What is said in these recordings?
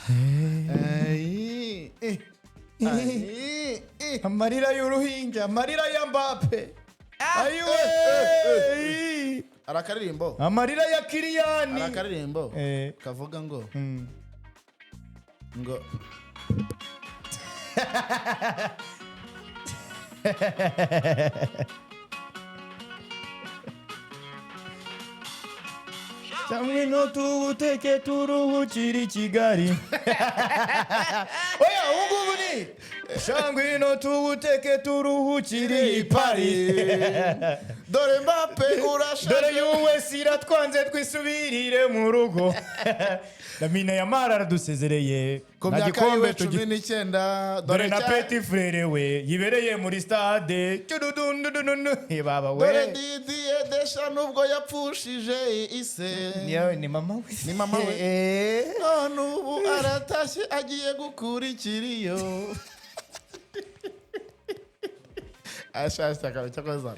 Ay, eh, ay, eh. Amarira y'uruhinja, amarira ya Mbappe, ayiwe. Hari akaririmbo. Amarira ya Kylian. Hari akaririmbo kavuga ngo ngo Cyangwa ino tuwuteke turuhukire i Kigali. Oya, ubu ngubu ni shangwe ino tuwuteke turuhukire i Paris. Dore Mbappe urashaje. Dore US iratwanze, twisubirire mu rugo. Lamine Yamal aradusezereye. Ku Nta myaka gikombe yiwe 19. Dore na cya- petit frère we yibereye muri stade. Tududundudundu, baba we. Dore Didier Deschamps nubwo yapfushije ise. Niyo, ni mama we. Ni mama we. None ubu aratashye, agiye gukurikira iyo ashatse akaba cyakoza.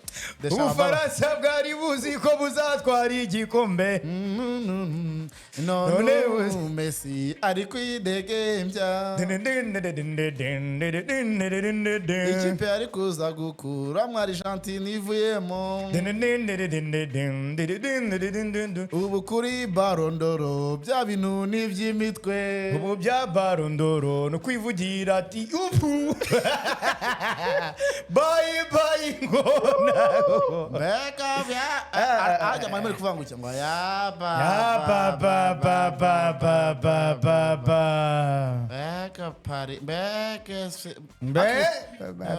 Ubufaransa bwari buzi ko buzatwara igikombe. None None ubu Messi ari kwidegembya. Ikipe ari kuza gukuramo Argentine ivuyemo. Ubu kuri Ballon d'Or bya bintu ni iby'imitwe. Ubu bya Ballon d'Or ni ukwivugira ati ubu bye bye ngona. Mbega bya ajya mwari muri kuvuga ngo iki, ngo ya ba Ya ba ba ba ba ba ba ba ba. Mbega pari mbega se. Mbe ba ba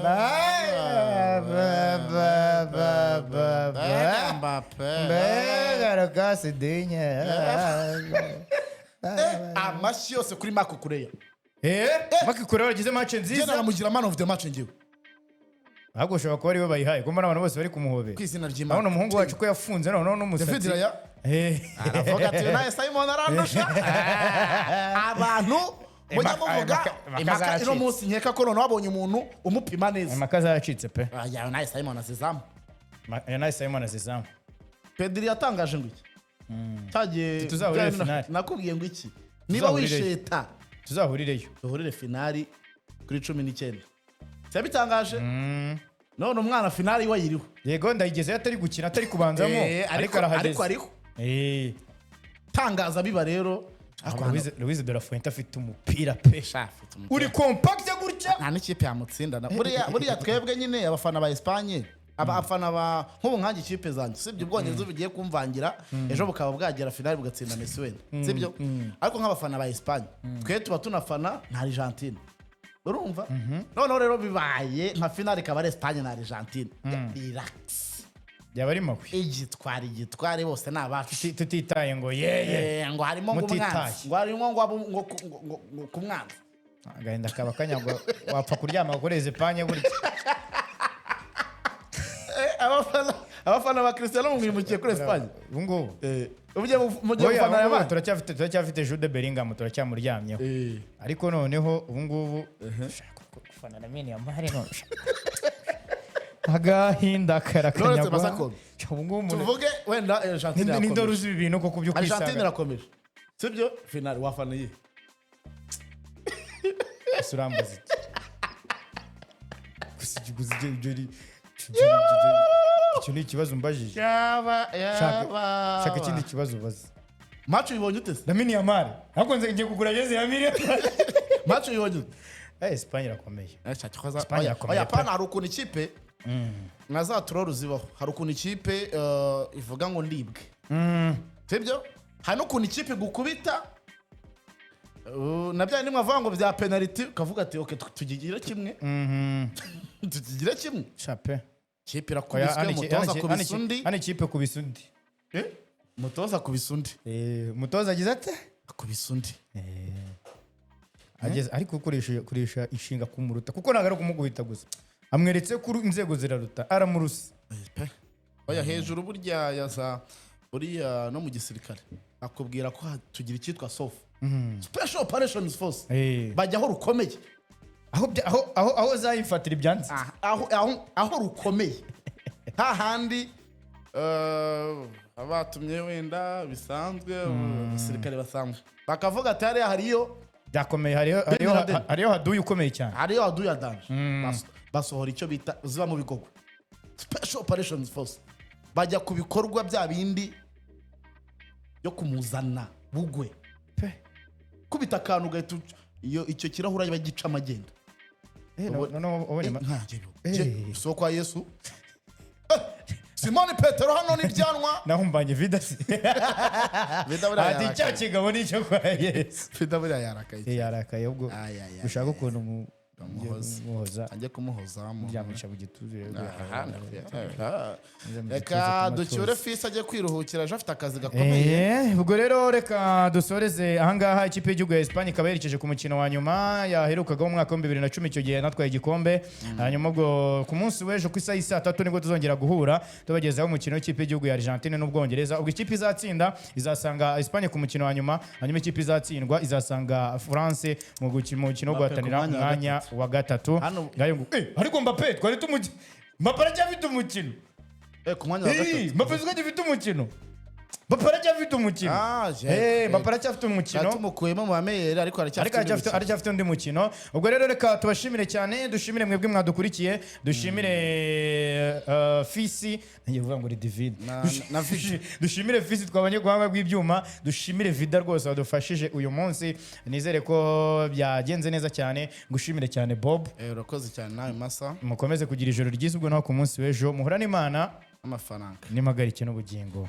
ba ba ba ba. Mbega Ba Mbappe. Mbega rokasi dinya. Amashyi yose kuri Marc Cucurella. Marc Cucurella wagize match Njye nziza. naramugira man of the match ngewe. Ahubwo ushobora kuba ariwe bayihaye kuko mbona abantu bose bari kumuhobera. Ku izina ry'Imana. Urabona umuhungu wacu ko yafunze noneho n'umusatsi. David Raya. Aravuga ati: "Nawe Simon arandusha." Abantu mujya muvuga impaka impaka zaracitse. ino munsi, nkeka ko noneho wabonye umuntu umupima neza. Impaka zaracitse pe. Aya nawe Simon azizamu. Nawe Simon azizamu. Pedri yatangaje ngo iki cyagiye. Tuzahurire finale. Nakubwiye ngo iki, niba Tuzahurireyo. wisheta. Tuzahurireyo. Duhurire finali kuri 19, yabitangaje none umwana finali we ayiriho. Yego, ndayigezeyo atari gukina, atari kubanzamo. Eh, ariko ariko arahageze. Ariko ariho. Tangaza biba rero. Ariko Luis de la Fuente afite umupira pe. Afite umupira. Uri compact gutya. Nta n'ikipe yamutsinda buriya twebwe nyine abafana ba Espagne, abafana ba nk'ubu nkanjye, ikipe zanjye sibyo, Ubwongereza bugiye kumvangira ejo bukaba bwagera finali bugatsinda Messi wenda, sibyo? Ariko nk'abafana ba Espagne twe tuba tunafana na Argentine, urumva? Noneho rero bibaye nka finali ikaba ari Espagne na Argentine, relax. Yaba ari mabi. Igitwara igitware, bose ni abacu. Tutitaye ngo yeye. Eh, ngo harimo ngo Mutitaye. umwanzi, ngo harimo ngo ngo ku mwanzi. Agahinda kaba kanyagwa, wapfa kuryama kuri Espagne gutya. Eh, abafana ba Cristiano mwimukiye kuri Espagne. Ubu ngubu. Eh, ugiye mugiye Oya, gufana ubu ngubu yabandi. turacyafite Jude Bellingham, turacyamuryamyeho. Ariko noneho ubu ngubu ushaka gufana na Lamine Yamal none agahinda Lawrence karakanyagwa. Masako. Ubu ngubu Tuvuge wenda Argentine ninde irakomeje. uzi ibi bintu koko byo Argentine kwisanga? irakomeje, sibyo? Finale wafana iyihe? Gusa urambaza iki? Gusa icyo ni ikibazo umbajije? Yaba Shaka ikindi kibazo ubaza. Match uyibonye ute se? Lamine Yamal, ahubwo nze ngiye kugura jezi ya Lamine Yamal. Match uyibonye ute? Eh, Espagne irakomeye. Espagne Oya, irakomeye oya pe. pana, hari ukuntu ikipe nka za troll zibaho, hari ukuntu ikipe ivuga ngo ndibwe, sibyo? Hari n'ukuntu ikipe igukubita na bya nimwe avuga ngo bya penaliti, ukavuga ati: "Ok, tugigire kimwe, tugigire kimwe." Chape. Ikipe Oya, irakubiswe, hano umutoza akubise undi. hano ikipe kubisa undi. Eh? Umutoza akubise undi. Eh, umutoza agize ate? Akubise undi. Ageze ariko ukoresha inshinga kumuruta, kuko ntabwo ari ukumukubita gusa, amweretse ko inzego ziraruta, aramuruse. Pe. Oya, hejuru burya yaza buriya no mu gisirikare akubwira ko tugira icyitwa SOF, Special Operations Force. Bajya aho rukomeye. Aho aho zayifatira ibyansi. Ah, aho rukomeye hahandi abatumye wenda bisanzwe, abasirikare basanzwe bakavuga ati: "Hariya hariyo Byakomeye, hariho Laden. hariho haduye ukomeye cyane. Hariyo haduya danger. Basohora icyo bita ziba mu bigogwe, Special Operations Force, bajya ku bikorwa bya bindi byo kumuzana bugwe. Pe. Kubita akantu ugahita iyo icyo kirahure bagica amagenda. Noneho ubonye Nkanjye Eh. isoko kwa Yesu. Simoni Petero hano n'ibyanwa. Naho mbanye Vida si. Vida buriya Ati cya yarakaye. kigabo nicyo kwa Yesu. Vida buriya yarakaye. Yarakaye ubwo. Ay, ay, ay, Ushaka ay. ukuntu Bamuhoza. muhoza. Ajye kumuhoza Byamwica mu gituza rero. Aha, Mu gituza reka kumatuza. ducyure fisi ajye kwiruhukira, ejo afite akazi gakomeye. Ubwo rero reka dusoreze ahangaha. Ikipe y'igihugu ya Espagne ikaba yerekeje ku mukino wa nyuma yaherukagaho mu mwaka wa 2010, icyo gihe natwaye igikombe. Hanyuma ubwo ku munsi w'ejo ku isaha y'i saa 3 nibwo tuzongera guhura tubagezaho umukino w'ikipe y'igihugu ya Argentine n'Ubwongereza. Ubwo ikipe izatsinda izasanga Espagne ku mukino wa nyuma, hanyuma ikipe izatsindwa izasanga France mu mukino wo Mbappe ku guhatanira mwanya wa umwanya gatatu. Wa gatatu. Ngayo ariko Mbappe twari tumuki, Mbappe aracyafite umukino. Ku mwanya wa gatatu. Mbappe siko agifite umukino, Mbappe aracyafite umukino. Ah, Mbappe aracyafite umukino. Tumukuyemo mu bameyeri, ariko aracyafite Ariko undi mukino. aracyafite undi mukino. Ubwo rero reka tubashimire cyane, dushimire mwebwe mwadukurikiye, dushimire Fisi, ngiye kuvuga ngo ni Divine. Na Vida. Dushimire Fisi twabonye ku buhanga bw'ibyuma, dushimire Vida rwose wadufashije uyu munsi. Nizere ko byagenze neza cyane. Ngushimire cyane, Bob. Urakoze cyane nawe, Masa. Mukomeze kugira ijoro ryiza. Ubwo naho ku munsi w'ejo muhorane Imana n'amafaranga n'impagarike n'ubugingo.